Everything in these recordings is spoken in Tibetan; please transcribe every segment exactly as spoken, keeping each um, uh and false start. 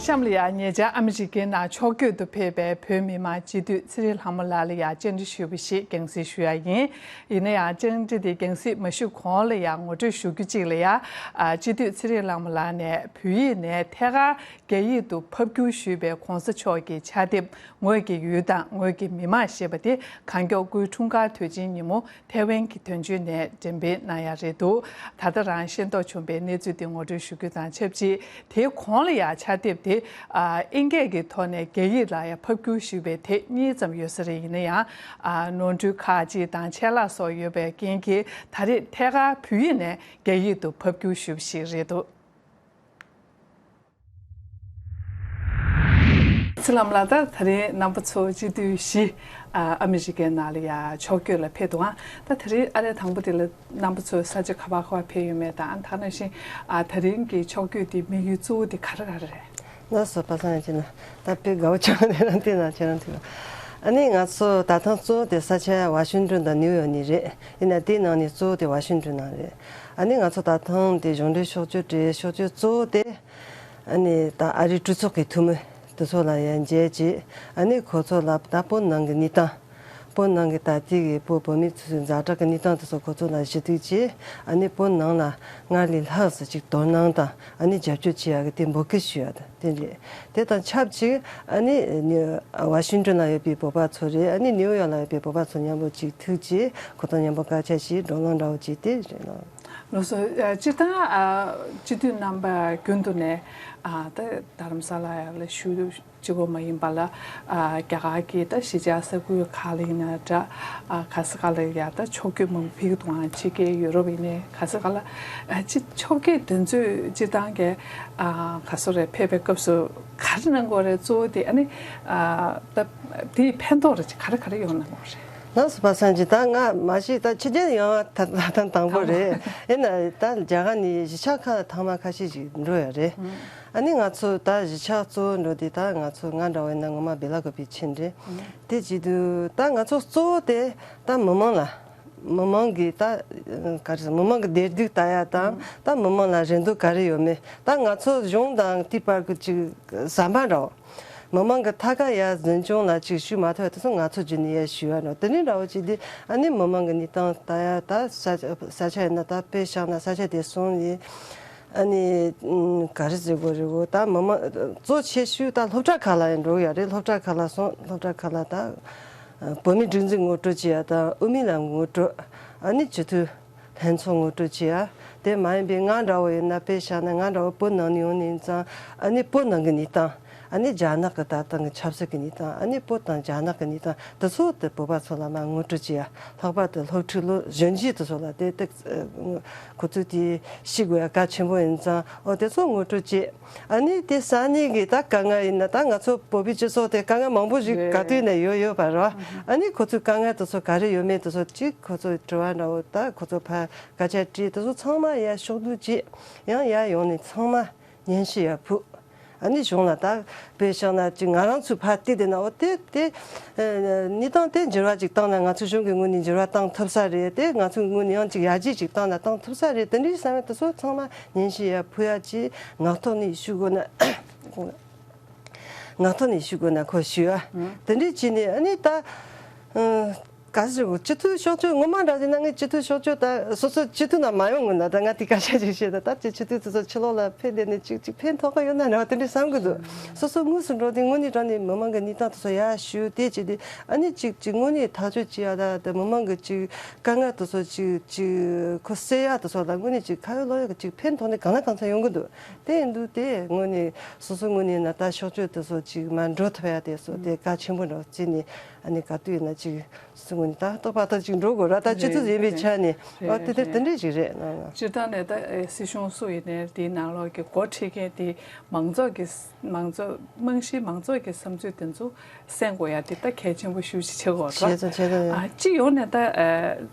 གཤམ་ལ་ཡང་ཉེ་ཆར་ཨ་མི་རི་ཀའི་ནང་ཕྱོགས་བསྐྱོད་དུ་ཕེབས་པའི་བོད་མི་མང་སྤྱི་འཐུས་ཚེ་རིང་ལྷ་མོ་ལགས་ལ་ཡང་བཅར་འདྲི་ཞུས་པ་ཞིག་རྒྱང་སྲིང་ཞུ་ཡ་ཡིན། ཡིན་ན་ཡང་བཅར་འདྲི་དེ་རྒྱང་སྲིང་མ་ཞུས་གོང་ལ་ཡང་ངོ་སྤྲོད་ཞུ་རྒྱུ་གཅིག་ལ་ཡང་། ཨ། སྤྱི་འཐུས་ཚེ་རིང་ལྷ་མོ་ལགས་ནས་བོད་ཡིག་ནས་ཐད་ཀར་རྒྱ་ཡིག་ཏུ་ཕབ་བསྒྱུར་ཞུས་པའི་གོང་ས་མཆོག་གི་ཕྱག་དེབ་ངོས་ཀྱི་ཡུལ་དང་ངོས་ཀྱི་མི་མང་ཞེས་པ་དེ་གང་མགྱོགས་སྐུའི་འཁྲུངས་སྐར་དུས་ཆེན་ཉིན་མོ་ཐེ་ཝན་གྱི་དོན་གཅོད་ནས་འགྲེམས་སྤེལ་གནང་ཡ་རེད་འདུག་ད་ལྟ་རང་ཤེས་རྟོགས་བྱུང་བའི་གནས་ཚུལ་དེ་ངོ་སྤྲོད་ཞུ་རྒྱུ་དང་ཆབས་ཅིག་དེའི་གོང་ལ་ཡང་ཕྱག་དེབ་དེ། ཨ། ཨིན་སྐད་ཀྱི་ཐོག་ནས་རྒྱ་ཡིག་ལ་ཡང་ཕབ་བསྒྱུར་ཞུས་པའི་དེབ་གཉིས་ཙམ་ཡོད་ས་རེད། ཡིན་ན་ཡང་། ཨ། ནོར་འཁྲུལ་ཁག་ཅིག་དང་ཆད་ལྷག་སོགས་ཡོད་པའི་རྐྱེན་གྱིས་ད་རེས་ཐད་ཀར་བོད་ཡིག་ནས་རྒྱ་ཡིག་ཏུ་ཕབ་བསྒྱུར་ཞུས་པ་ཞིག་རེད་འདུག་ཚེ་ལྷ་མོ་ལགས། ད་ད་རིང་རྣམ་པ་ཚོ་སྤྱི་འཐུས་བཞི། ཨ། ཨ་མི་རི་ཀའི་ནང་ལ་ཡ་ཕྱོགས་བསྐྱོད་ལ་ཕེབས་འདུག་ཨ། ད་ད་རིང་ཨ་རེ་དང་པོ་དེ་ལ་རྣམ་པ་ཚོ་ས་ཆ་ག་པར་ག་པར་ཕེབས་ཡོད་མེད་དང་། ཨ། ད་ནང་བཞིན། ཨ། ད་རིང་གི་ཕྱོགས་བསྐྱོད་དེ་དམིགས་ཡུལ་གཙོ་བོ་དེ་ག་རེ་ག་རེ་རེད། ལགས་སོ། པ་སངས་ཡང་ཅི་ན་ད་དཔེ་དགའ་བོ་བྱུང་། དེ་རང་དེ་ན་ཁྱེད་རང་དེ་ལ། ཨ་ནི་ང་ཚོ་ད་ཐེངས་གཙོ་བོ་དེ་ས་ཆ་ཝ་ཤིང་ཏོན་དང་ནིའུ་ཡོག་གཉིས་རེད། ཡིན་ན་དེའི་ནང་ནས་གཙོ་བོ་དེ་ཝ་ཤིང་ཏོན་ནང་རེད། ཨ་ནི་ང་ཚོ་ད་ཐེངས་དེ་གཞུང་འབྲེལ་ཕྱོགས་བསྐྱོད་རེད། ཕྱོགས་བསྐྱོད་གཙོ་བོ་དེ། ཨ་ནི་ད་ཨ་རིའི་གྲོས་ཚོགས་ཀྱི་འཐུས་མི་དེ་ཚོ་ལ་ཡང་མཇལ་བྱས། ཨ་ནི་ཁོ་ཚོ་ལ་ད་བོད་ནང་གི་གནས་སྟངས། བོད་ནང་གི་ད་ལྟའི་གི་བོད་བོད་མི་ཚོའི་ཛ་དྲག་གི་གནས་སྟངས་དེ་ཚོ་ཁོ་ཚོ་ལ་ཞུ་གཏུག་བྱས། ཨ་ནི་བོད་ནང་ལ་སྔར་ལས་ལྷག་ཙམ་ཅིག་དོ་སྣང་དང་། ཨ་ནི་རྒྱབ་སྐྱོར་བྱེད་ཡག་གི་དེ་འབོད་སྐུལ་ཞུ་ཡག་དང་དེ་རེད། དེ་དང་ཆབས་ཅིག་ཨ་ནི་ནི་ཝ་ཤིང་ཏོན་ལ་ཡོད་པའི་བོད་པ་ཚོ་རེད། ཨ་ནི་ནིའུ་ཡོག་ལ་ཡོད་པའི་བོད་པ་ཚོ་མཉམ་པོ་ཅིག་ཐུག་བྱས། ཁོ་ཚོ་མཉམ་པོ་སྐད་ཆ་བྱས། བགྲོ་གླེང་འདྲ་བོ་བྱས། དེ་རེད་ལགས། ལགས་སོ། ཨ། སྤྱིར་བཏང་། ཨ། སྤྱི་འཐུས་རྣམ་པ་རྒྱུན་དུ་ནས། ཨ། ད་རྡ་རམ་ས་ལ་ཡ་ལ་བཞུགས་གཅིག་པོ་མ་ཡིན་པ་ལ། ཨ། རྒྱ་གར་གྱི་ད་གཞིས་ཆགས་ས་ཁུལ་ཁག་ལ་ཡིན་ན་འདྲ། ཨ། ག་ས་ག་ལ་ཡ་ད་ཕྱོགས་བསྐྱོད་མང་པོ་ཕེབས་འདུག་ཨང་། ཕྱི་རྒྱལ་ཡུ་རོབ་ཡིན་ནའི་ག་ས་ག་ལ། ཨ། ཅི་ཕྱོགས་བསྐྱོད་དེ་ཚོས་སྤྱིར་བཏང་གི། ཨ། ག་ཚོད་རེད། ཕེབས་པའི་སྐབས་སུ་ག་རེ་གནང་དགོས་རེད། གཙོ་བོ་དེ། ཨ་ནི། ཨ། ད་དེའི་ཕན་ཐོགས་རེད། ག་རེ་ག་རེ་ཡོང་གནང་དགོས་རེད། ལགས་སོ། པ་སངས་ཀྱིས། ད་ང་མ་གཞི་ད་ཕྱི་རྒྱལ་ཡོང་བ་ད་ད་ཐེངས་དང་པོ་རེད། ཡིན་ན་ད་རྒྱ་གར་ནས་གཞིས་ཆགས་ཁག་ལ་ཐེངས་མ་ཁ་ཤས་ཤིག་འགྲོ་ཡོད་རེད། ཨ་ནི་ང་ཚོ་ད་གཞིས་ཆགས་གཙོ་བོ་འགྲོ་དེ། ད་ང་ཚོ་ང་འདྲ་བོ་ཡིན་ན་ངོ་མ་སྦེ་ལ་དགོས་པའི་ཆེད་རེད། དེ་བྱེད་དུས་ད་ང་ཚོ་གཙོ་བོ་དེ་ད་མི་མང་ལ། མི་མང་གི་ད་ག་རེ་ཟེར། མི་མང་གི་བདེ་སྡུག་ལྟ་ཡ་དང་། ད་མི་མང་ལ་རེ་འདུན་ག་རེ་ཡོད་མེད། ད་ང་ཚོ་གཞུང་དང་དེའི་བར་གྱི་ཅིག་ཟམ་པ་འདྲ་བོ། མི་མང་གི་ཐད་ཀ་ཡ་འཛིན་སྐྱོང་ལ་ཅིག་ཞུགས་མ་ཐུབ་པ་དེ་ཚོ་ང་ཚོ་བརྒྱུད་ནས་ཡ་ཞུ་ཡ་འདྲ་བོ། དེ་འདྲའི་འདྲ་བོ་ཅིག་དེ། ཨ་ནི་མི་མང་གི་གནས་སྟངས་ལྟ་ཡ། ད་ས་ས་ཆ་ཡིན་ན། ད་དཔེ་བཞག་ན་ས་ཆ་དེ་གསུམ་ཡིན། ཨ་ནི་ཨུམ་ག་རེ་ཟེར་དགོས་རེད་གོ། ད་མི་མང་གཙོ་ཆེ་ཤོས་ད་སློབ་གྲྭ་ཁག་ལ་ཡང་འགྲོ་གི་ཡོད་རེད། སློབ་གྲྭ་ཁག་ལ་སོང་། སློབ་གྲྭ་ཁག་ལ་ད་ཨ་བོད་མིའི་སྒྲིག་འཛུགས་ངོ་སྤྲོད་བྱེད་ཡ་དང་། དབུ་མའི་ལམ་ངོ་སྤྲོད། ཨ་ནི་སྤྱི་འཐུས་ལྷན་ཚོགས་ངོ་སྤྲོད་བྱེད་ཡ། དེ་མ་ཡིན་པའི་ང་འདྲ་བོ་ཡིན་ན། དཔེ་བཞག་ན་ང་འདྲ་བོ་བོད་ནང་ནས་ཡོང་ནས་ཡིན་ཙང་། ཨ་ནི་བོད་ནང་གི་གནས་སྟངས། ཨ་ནི་རྒྱ་ནག་གི་ད་ལྟ་གི་ཆབ་སྲིད་ཀྱི་གནས་སྟངས། ཨ་ནི་བོད་དང་རྒྱ་ནག་གི་གནས་སྟངས་དེ་ཚོ་དེ་བོད་པ་ཚོ་ལ་མར་ངོ་སྤྲོད་བྱེད་ཡ། ལྷག་པར་དུ་སློབ་ཕྲུག་ལོ་གཞོན་སྐྱེས་དེ་ཚོ་ལ་དེ་དེ་ཁོ་ཚོས་དེ་ཤེས་དགོས་ཡ་གལ་ཆེན་པོ་ཡིན་ཙང་། འོ་དེ་ཚོ་ངོ་སྤྲོད་བྱེད། ཨ་ནི་དེ་སང་ཉིན་གྱི་ད་དཀའ་ངལ་ཡིན་ན། ད་ང་ཚོ་བོད་པའི་སྤྱི་ཚོགས་དེ་དཀའ་ངལ་མང་པོ་ཞིག་རེད། ག་དུས་ནས་ཡོད་ཡོད་པ་རེད་བ། ཨ་ནི་ཁོ་ཚོའི་དཀའ་ངལ་དེ་ཚོ་ག་རེ་ཡོད་མེད་དེ་ཚོ་ཅིག་ཁོ་ཚོའི་དྲི་བ་འདྲ་བོ། ད་ཁོ་ཚོ་ཕར་སྐད་ཆ་དྲིས། དེ་ཚོ་ཚང་མ་ཡར་ཕྱོགས་བསྡུས་བྱས། ཡང་ཡར་ཡོང་ནས་ཚང་མ་སྙན་ཞུ་ཡར་ཕུལ། ཨ་ནི་གཞུང་ལ་ད་དཔེ་བཞག་ན་ཅིག་ང་རང་ཚོས་ཕར་བལྟས་བསྡད་ན། འོ་དེ་དེ་ཨ་གནས་སྟངས་དེ་འགྱུར་བ་ཅིག་བཏང་ན་ང་ཚོའི་གཞུང་གི་ངོས་ནས་འགྱུར་བ་བཏང་ཐུབ་ས་རེད། དེ་ང་ཚོའི་ངོས་ནས་ཡང་ཅིག་ཡར་རྒྱས་ཅིག་བཏང་ན་བཏང་ཐུབ་ས་རེད། དེ་འདྲའི་བསམ་ཡ་དེ་ཚོ་ཚང་མ་སྙན་ཞུ་ཡར་ཕུལ་ཡ་ཅིག་ངག་ཐོག་ནས་ཞུ་དགོས་ན། ངག་ཐོག་ནས་ཞུ་དགོས་ན་ཁོ་ཞུ་ཡ། དེ་འདྲའི་བྱས་ནས་ཨ་ནི་ད། ཨ། ག་ཟེར་གོ། སྤྱི་འཐུས་ཕྱོགས་བསྐྱོད་ངོ་མ་འདྲ་ཟེར་ན། ངས་སྤྱི་འཐུས་ཕྱོགས་བསྐྱོད་ད་སོ་སོ་སྤྱི་འཐུས་ནང་མ་ཡོང་ངོ་ན། ད་ང་དེ་སྐད་ཆ་ཅིག་བཤད་ད། ད་ཅིག་སྤྱི་འཐུས་དེ་ཚོ་ཕྱི་ལོགས་ལ་ཕེབས་བསྡད་ནས་ཅིག་ཅིག་ཕན་ཐོགས་ཀྱི་ཡོད་ན་འདྲ་བ་དེ་འདྲ་བསམ་གི་འདུག་སོ་སོ་དངོས་སུ་འགྲོ་དུས་དངོས་གནས་དྲང་གནས་མི་མང་གི་གནས་སྟངས་དེ་ཚོ་ཡར་ཞུ། དེ་བྱས་ཏེ་ཨ་ནི་ཅིག་ཅིག་དངོས་གནས་ཐག་གཅོད་བྱེད་ཡ། ད་ད་མི་མང་གི་ཅིག་དཀའ་ངལ་དེ་ཚོ་ཅིག་ཅིག་ཁོ་སེལ་ཡ་དེ་ཚོ་ལ་དངོས་གནས་ཅིག་ཁ་ཡོད་ལག་ཡོད་ཀྱི་ཅིག་ཕན་ཐོགས་ནས་གང་ལ་གང་འཚམ་ཡོང་གི་འདུག་དེ་ཡིན་དུས་དེ་དངོས་གནས་སོ་སོ་དངོས་གནས་ན་ད་ཕྱོགས་བསྐྱོད་དེ་ཚོ་ཅིག་མར་འགྲོ་ཐུབ་ཡ་དེ་ཚོ་དེ་གལ་ཆེན་པོ་འདྲ་བརྩིས་ནས། ཨ་ནི་ག་དུས་ཡིན་ན་ཅིག་སོ་སོ་ངོས་ནས་ད་ཏག་ཏག་ཏག་ཅིག་འགྲོ་དགོས་ར། ད་སྤྱི་འཐུས་ཡིན་པའི་ཆ་ནས། རེད། ཨ་དེ་དེ་རེད། དེ་འདྲས་ཅིག་རེད་ནང་ལ། སྤྱིར་བཏང་ནས་ད་ཨེ་སྲིད་གཞུང་སུ་ཡིན་ནའི་དེའི་ནང་ལོགས་ཀྱི་འགོ་ཁྲིད་མཁན་དེ་མང་ཚོགས་ཀྱི། མང་ཚོགས་རྨང་གཞིའི་མང་ཚོགས་ཀྱི་བསམ་ཚུལ་དེ་ཚོ་གསན་དགོས་ཡ་དེ་ད་གལ་ཆེན་པོ་ཞེ་པོ་ཅིག་ཆགས་ཀྱི་ཡོད་རེད། བྱས་ཙང་བྱས་ཙང་། ཨ། སྤྱི་ཡོངས་ནས་ད་ཨ་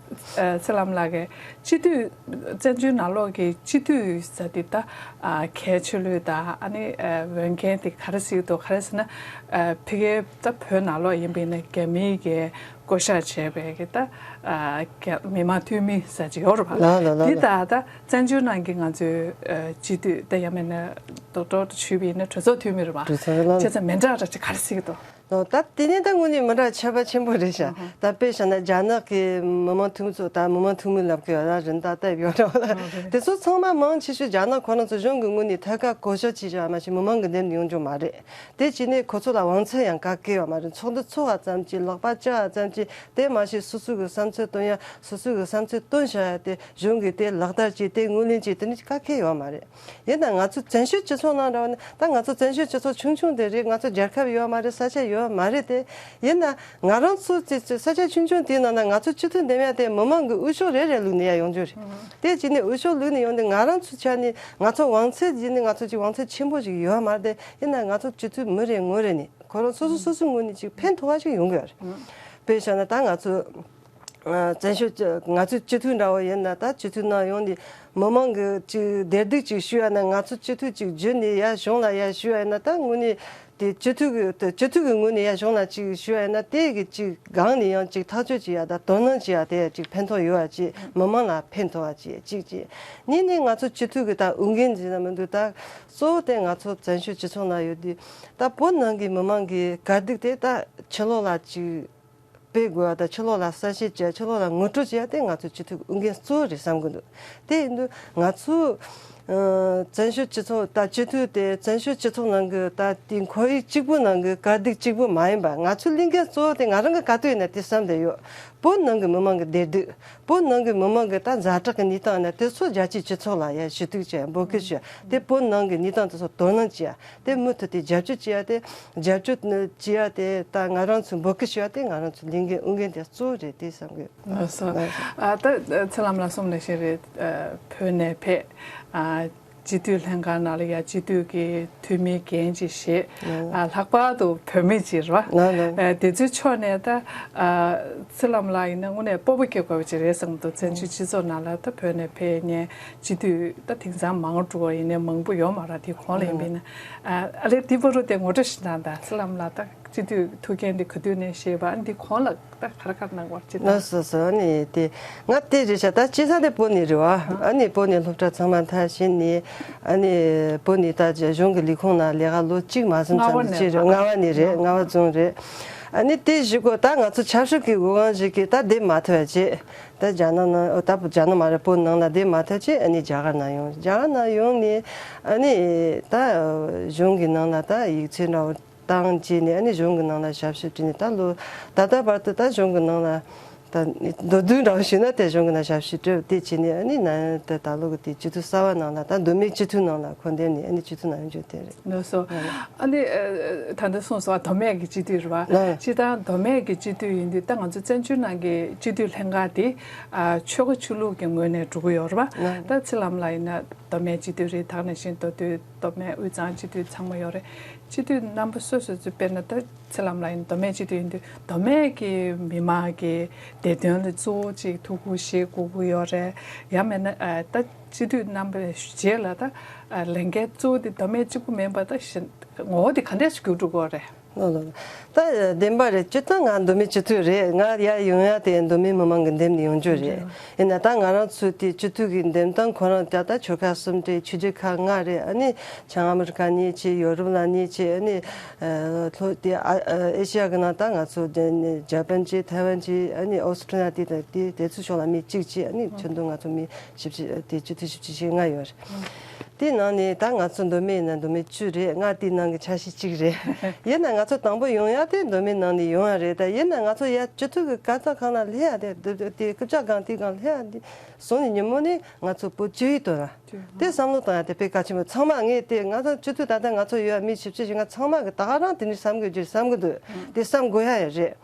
ཨ་ཚེ་ལྷ་མོ་ལགས་ཀྱིས་སྤྱི་འཐུས་བཙན་བྱོལ་ནང་ལོགས་ཀྱི་སྤྱི་འཐུས་ཟེར་དེ་ད་ཨ་གལ་ཆེ་ལོས་དང་། ཨ་ནི་ཨ་འོས་འགན་དེ་ག་རེ་ཟེར་གྱི་འདུག་ག་རེ་ཟེར་ན། ཨ་ཕ་གིའི་ད་བོད་ནང་ལོགས་ཡིན་པ་ཡིན་ན་རྒྱ་མིའི་གི་ བསྐོ་བཞག་བྱས་པའི་གི་ད་ཨ་རྒྱ་མི་མང་འཐུས་མི་ཟེར་གྱི་ཡོད་རེད་པ། ལགས་ལགས་ལགས་འདི་ལགས། ད་ད་བཙན་བྱོལ་ནང་གི་ང་ཚོའི་ཨ་སྤྱི་འཐུས་ད་ཡང་མིན་ན་རྡོག་རྡོག་ཏུ་ཞུས་པ་ཡིན་ན་གྲོས་ཚོགས་འཐུས་མི་རེད་པ། གྲོས་ཚོགས་ལགས། བྱས་ཙང་མི་འདྲ་འདྲ་ཅིག་ག་རེ་ཟེར་གྱི་འདུག་ལགས། ད་དེ་ནས་ད་དངོས་གནས་མི་འདྲ་ཁྱད་པར་ཆེན་པོ་རེད་ཤག་ཨ་ཧ། ད་དཔེ་བཞག་ན་རྒྱ་ནག་གི་མི་མང་འཐུས་མི་ཚོ་ད་མི་མང་འཐུས་མི་ལབ་གི་ཡོད་ན་རིན་ཐང་ལྟ་ཡོད་རེད་པ་ལགས། ཨ་རེད། དེ་ཚོ་ཚང་མ་མང་ཆེ་ཤོས་རྒྱ་ནག་ཁོ་རང་ཚོ་གཞུང་གི་ངོས་ནས་ཐད་ཀར་བསྐོ་བཞག་བྱས་བཞག་མ་གཏོགས་མི་མང་གི་འདེམས་ཡོང་རྒྱུ་མ་རེད། དེ་བྱས་ནས་ཁོ་ཚོ་ལ་དབང་ཚད་ཡང་ག་གེ་ཡོད་མ་རེད། ཚོགས་འདུ་ཚོགས་པ་ཙམ་གྱིས་ལག་པ་བཅག་ཙམ་གྱིས་དེ་མ་ཤེས་སོ་སོ་གི་བསམ་ཚུལ་བཏོན་ཡ་སོ་སོ་གི་བསམ་ཚུལ་བཏོན་བཞག་ཡ་དེ་གཞུང་གིས་དེ་ལག་བསྟར་བྱས་དེ་ངོས་ལེན་བྱས་དེ་ནི་ག་གེ་ཡོད་མ་རེད། ཡིན་ན་ང་ཚོ་བཙན་བྱོལ་སྤྱི་ཚོགས་ནང་འདྲ་བ་ནི་ད་ང་ཚོ་བཙན་བྱོལ་སྤྱི་ཚོགས་ཆུང་ཆུང་དེ་རེད། ང་ཚོ་རྒྱལ་ཁབ་ཡོད་མ་རེད། ས་ཆ་ཡོད་མ་རེད་དེ། ཡིན་ན་ང་རང་ཚོ་ཚེ་ཚེ་ས་ཆ་ཆུང་ཆུང་དེའི་ནང་ན་ང་ཚོ་སྤྱི་འཐུས་འདེམས་ཡ་དེ་མི་མང་གི་འོས་ཤོག་རེ་རེ་བླུགས་ནས་ཡ་ཡོང་རྒྱུ་རེད། དེ་བྱས་ནས་འོས་ཤོག་བླུགས་ནས་ཡོང་དུས་ང་རང་ཚོ་ཆ་ནས་ང་ཚོ་དབང་ཚད་བྱས་ནས་ང་ཚོ་ཅིག་དབང་ཚད་ཆེན་པོ་ཞིག་ཡོད་མ་རེད་དེ། ཡིན་ན་ང་ཚོ་སྤྱི་འཐུས་མི་རེ་ངོ་རེ་ནས་ཁོ་རང་སོ་སོ་སོ་སོའི་ངོས་ནས་ཅིག་ཕན་ཐོགས་པ་ཞིག་ཡོང་གི་ཡོད་རེད། དཔེ་བཞག་ན་ད་ང་ཚོ་ཨ་བཙན་བྱོལ་སྤྱི་ང་ཚོའི་སྤྱི་འཐུས་འདྲ་བོ་ཡིན་ན་ད་སྤྱི་འཐུས་ནང་ཡོང་ནས་མི་མང་གི་ཅིག་བདེ་སྡུག་ཅིག་ཞུ་ཡ་ན་ང་ཚོ་སྤྱི་འཐུས་ཅིག་བརྒྱུད་ནས་ཡ་གཞུང་ལ་ཡ་ཞུ་ཡ་ཡིན་ན་ད་དངོས་གནས་དེ་སྤྱི་འཐུས་ཀྱི་དེ་སྤྱི་འཐུས་ཀྱི་ངོས་ནས་ཡ་གཞུང་ལ་ཅིག་ཞུ་ཡ་ཡིན་ན་དེ་གི་ཅིག་སྒང་ནས་ཡང་ཅིག་ཐག་གཅོད་བྱེད་ཡ་ད་དོ་སྣང་བྱེད་ཡ་དེ་ཅིག་ཕན་ཐོགས་ཡོད་ཡ་ཅིག་མི་མང་ལ་ཕན་ཐོགས་ཡ་ཅིག་ཅིག་ཅིག་གཉིས་ནས་ང་ཚོ་སྤྱི་འཐུས་ཀྱི་ད་འོས་འགན་ཟེར་ན་མི་འདུག་ད་གཙོ་བོ་དེ་ང་ཚོ་བཙན་བྱོལ་སྤྱི་ཚོགས་ནང་ཡོད་དུས་ད་བོད་ནང་གི་མི་མང་གི་དཀའ་སྡུག་དེ་ད་ཕྱི་ལོགས་ལ་ཅིག་སྤེལ་དགོས་པ་དང་ཕྱི་ལོགས་ལ་གསལ་བཤད་བྱས་ཕྱི་ལོགས་ལ་ངོ་སྤྲོད་བྱེད་ཡ་དེ་ང་ཚོའི་སྤྱི་འཐུས་འོས་འགན་གཙོ་བོ་རེད་བསམ་གི་འདུག་དེ་ཡིན་དུས་ང་ཚོ་ཨ་བཙན་བྱོལ་སྤྱི་ཚོགས་ད་སྤྱི་འཐུས་དེ་བཙན་བྱོལ་སྤྱི་ཚོགས་ནང་གི་ད་དེ་ཁོར་ཡུག་གཅིག་པུ་ནང་གི་དཀའ་སྡུག་གཅིག་པུ་མ་ཡིན་པ་ང་ཚོའི་ལས་འགན་གཙོ་བོ་དེ་ང་རང་གི་ག་དུས་ཡིན་ན་དེ་བསམ་བསྡད་ཡོད། བོད་ནང་གི་མི་མང་གི་བདེ་སྡུག་བོད་ནང་གི་མི་མང་གི་ད་ཛ་དྲག་གི་གནས་སྟངས་ཡིན་ན་དེ་ཚོ་རྒྱལ་སྤྱིའི་སྤྱི་ཚོགས་ལ་ཡ་ཞུ་གཏུག་བྱེད་ཡ་འབོད་སྐུལ་ཞུ་ཡ་དེ་བོད་ནང་གི་གནས་སྟངས་དེ་ཚོ་དོ་སྣང་བྱེད་ཡ་དེ་མུ་མཐུད་དེ་རྒྱབ་སྐྱོར་བྱེད་ཡ་དེ་རྒྱབ་སྐྱོར་ནི་བྱེད་ཡ་དེ་ད་ང་རང་ཚོའི་འབོད་སྐུལ་ཞུ་ཡ་དེ་ང་རང་ཚོའི་ལས་འགན་འོས་འགན་དེ་གཙོ་བོ་རེད་དེ་བསམ་གི་ཡོད། ལགས་སོ། ལགས་སོ། ཨ་ད་ཚེ་ལམ་ལགས་གསུངས་ནང་བཞིན་རེད། ཨ་བོད་ནས་ཕེབས། ཨ་སྤྱི་འཐུས་ལྷན་ཁང་ནང་ལ་ཡ་སྤྱི་འཐུས་ཀྱི་འཐུས་མི་འགན་ཅིག་བཞེས། ལགས། ཨ་ལྷག་པར་དུ་བོད་མི་ཅིག་རེད་བ། ལགས་ལགས། ཨ་དེ་ཚོའི་ཕྱོགས་ནས་ད་ཨ་ཚེ་ལམ་ལགས་ཡིན་ན་དངོས་གནས་སྤོབས་པ་སྐྱེ་དགོས་པ་ཅིག་རེད་བསམ་འདུག་བཙན་བྱོལ་སྤྱི་ཚོགས་ནང་ལ་ད་བོད་ནས་ཕེབས་མཁན་སྤྱི་འཐུས་ད་དེང་སང་མང་འགྲོ་བ་ཡིན་ནའི་མང་པོ་ཡོད་མ་རེད། དེ་གོང་ལ་ཡིན་པས་ན་ཨ་ཨ་ལས་དེ་བར་དུ་དེ་ངོ་སྤྲོད་ཞིག་གནང་དང་། ཚེ་ལམ་ལགས་ད་སྤྱི་འཐུས་ཐུགས་འགན་འདི་ག་དུས་ནས་བཞེས་པ། ཨ་འདི་གོང་ལ་ད་ག་རེ་ག་རེ་གནང་བར་ཅི་ལགས་སོ་སོ། ཨ་ནི་དེ་ང་དེ་རེད་ཤག་ད་སྤྱི་ས་དེ་བོད་ནས་རེད་བ། ཨ་ནི་བོད་ནས་སློབ་གྲྭ་ཚང་མ་མཐར་ཕྱིན་ནས་ཨ་ནི་བོད་ནས་ད་གཞུང་གི་ལས་ཁུངས་ནང་ལས་ཀ་ལོ་གཅིག་མ་ཟིན་ཙམ་ཅིག་རེད། རྔ་བ་ནས་རེད། རྔ་བ་རྫོང་རེད། ཨ་ནི་དེ་གཞུག་གུ་ད་ང་ཚོ་ཆབ་སྲིད་ཀྱི་འོས་འགན་ཞིག་གིས་ད་འདེམས་མ་ཐུབ་པ་བྱས། ད་རྒྱ་ནག་ནང་ད་རྒྱ་ནག་མ་རེད། བོད་ནང་ལ་འདེམས་མ་ཐུབ་བྱས་ཨ་ནི་རྒྱ་གར་ནང་ཡོང་། རྒྱ་གར་ནང་ཡོང་ནས་ཨ་ནི་ད་གཞུང་གི་ནང་ལ་ད་ཡིག་ཚད་འདྲ་བོ་བཏང་བྱས་ནས་ཨ་ནི་གཞུང་གི་ནང་ལ་ཞབས་ཞུ་བྱས་ནས་ད་ལོ་ད་ལྟ་བར་དུ་ད་གཞུང་གི་ནང་ལ་ད་མདོར་བསྡུས་འདྲ་བོ་ཞུས་ན་དེ་གཞུང་གི་ནང་ཞབས་ཞུ་སྤྲད་དེ་བྱས་ནས་ཨ་ནི་ན་ད་ད་ལོ་གི་དེ་སྤྱི་འཐུས་གསར་བ་ནང་ལ་ད་མདོ་སྨད་སྤྱི་འཐུས་ནང་ལ་འཁོད་འདེམས་ནས་ཨ་ནི་སྤྱི་འཐུས་ནང་ཡོང་རྒྱུ་དེ་རེད། ལགས་སོ། ཨ་ནི་ཨ་ད་ལྟ་གསུངས་སོང་མདོ་སྨད་ཀྱི་སྤྱི་འཐུས་རེད་བ། ལགས། སྤྱིར་བཏང་མདོ་སྨད་ཀྱི་སྤྱི་འཐུས་ཡིན་དུས་ད་ང་ཚོ་བཙན་བྱོལ་ནང་གི་སྤྱི་འཐུས་ལྷན་ཁང་དེ་ཨ་ཆོལ་ཁ་ཆོས་ལུགས་ཀྱི་ངོས་ནས་འགྲོ་གི་ཡོད་རེད་བ། ལགས། ད་ཚེ་ལམ་ལགས་ཡིན་ན་མདོ་སྨད་སྤྱི་འཐུས་རེད། ད་ག་ནང་བཞིན་མདོ་སྟོད། མདོ་སྨད། དབུས་གཙང་སྤྱི་འཐུས་ཚང་མ་ཡོད་རེད། སྤྱི་འཐུས་རྣམ་པ་སོ་སོ་ཚོས་དཔེར་ན་ད་ཚེ་ལམ་ལགས་ཡིན་མདོ་སྨད་སྤྱི་འཐུས་ཡིན་དུས་མདོ་སྨད་ཀྱི་མི་མང་གི་བདེ་དོན་ལ་གཙོ་བོ་གཅིག་ཐུགས་ཁུར་བཞེས་དགོས་ཀྱི་ཡོད་རེད། ཡང་མིན་ན་ཨ་ད་སྤྱི་འཐུས་རྣམ་པའི་རྗེས་ལ་ད་ཨ་ལས་འགན་གཙོ་བོ་དེ་མདོ་སྨད་གཅིག་པུ་མིན་པ་ད་གཞན་ངོ་བོ་དེ་ག་འདྲས་སུ་འགྱུར་འགྲོ་གི་ཡོད་རེད། ལགས་ལགས། ད་བདེན་པ་རེད། སྤྱིར་བཏང་ང་མདོ་སྨད་སྤྱི་འཐུས་རེད། ང་ཡར་ཡོང་ཡ་དེ་མདོ་སྨད་མི་མང་གི་འདེམས་ནས་ཡོང་རྒྱུ་རེད། ཡིན་ན་ད་ང་རང་ཚོའི་དེ་སྤྱི་འཐུས་ཀྱི་འདེམས་སྟངས་ཁོ་རང་ད་ད་ཆོལ་ཁ་གསུམ་རེད། ཆོས་བརྒྱུད་ཁག་ལྔ་རེད། ཨ་ནི་བྱང་ཨ་མི་རི་ཀ་གཉིས་བྱས། ཡོ་རོབ་ལ་གཉིས་བྱས། ཨ་ནི་ལྷོ་དེ་ཨ་ཨེ་ཤི་ཡ་གི་ནང་ད་ང་ཚོ་དེ་ནི་ཇ་པན་བྱས། ཐའེ་ཝན་བྱས། ཨ་ནི་ཨོ་སི་ཁྲུ་ལི་ཡ་དེ་དང་དེ་དེ་ཚོའི་ཕྱོགས་ལ་མི་གཅིག་བྱས། ཨ་ནི་ཁྱོན་བསྡོམས་ང་ཚོ་མི་བཞི་བཅུ་དེ་སྤྱི་འཐུས་བཞི་བཅུ་ཞེ་ལྔ་ཡོད་རེད། དེའི་ནང་ནས་ད་ང་ཚོ་མདོ་སྨད་ཡིན་ན་མདོ་སྨད་བཅུ་རེད། ང་དེའི་ནང་གི་ཆ་ཤས་གཅིག་རེད། ཡིན་ན་ང་ཚོ་དང་པོ་ཡོང་ཡ་དེ་མདོ་སྨད་ནང་ནས་ཡོང་ཡ་རེད། ད་ཡིན་ན་ང་ཚོ་ཡ་སྤྱི་འཐུས་ཀྱི་ག་ས་གང་ལ་སླེབས་ཡ་དེ་དེ་དེ་རྐུབ་བཀྱག་སྒང་དེའི་སྒང་སླེབས་ཡ་དེ་སོང་ནས་ཉིན་མོ་ནས་ང་ཚོ་བོད་སྤྱི་འཐུས་དོན་ལ་དེ་བསམ་བློ་བཏང་ཡ་དེ་དཔེ་གལ་ཆེན་པོ། ཚང་མ་ངས་དེ་ང་ཚོ་སྤྱི་འཐུས་ད་ལྟ་ང་ཚོ་ཡོད་ཡ་མི་བཞི་བཅུ་ཞེ་ལྔ་ཚང་མ་གི་ད་ག་རང་དེ་འདྲ་བསམ་དགོས་རྒྱུ་བསམ་གི་འདུག་དེ་བསམ་དགོས་ཡ་ཡ་རེད།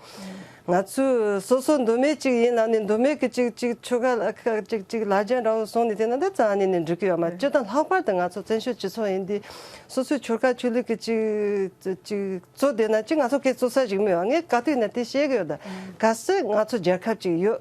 ང་ཚོས་སོ་སོ་མདོ་སྨད་ཅིག་ཡིན་ལབ་ནས་མདོ་སྨད་ཀྱི་ཅིག་ཅིག་ཆོལ་ཁ་ལ་ཁ་ཅིག་ཅིག་ལ་རྒྱ་འདྲ་བོ་སོང་ནས་དེ་ན་ད་རྩ་ནས་ནས་འགྲིག་གི་ཡོད་མ་རེད། སྤྱིར་བཏང་ལྷག་པར་དུ་ང་ཚོ་བཙན་བྱོལ་སྤྱི་ཚོགས་ཡིན་དུས་སོ་སོའི་ཆོལ་ཁ་ཆོས་ལུགས་ཀྱི་ཅིག་ཅིག་གཙོ་བསྡད་ན་ཅིག་ང་ཚོ་སྐད་གཙོ་ས་ཞིག་མི་ཡོང་། ངས་ག་དུས་ན་དེ་བཤད་གི་ཡོད། ད་གལ་སྲིད་ང་ཚོ་རྒྱལ་ཁབ་ཅིག་ཡོད།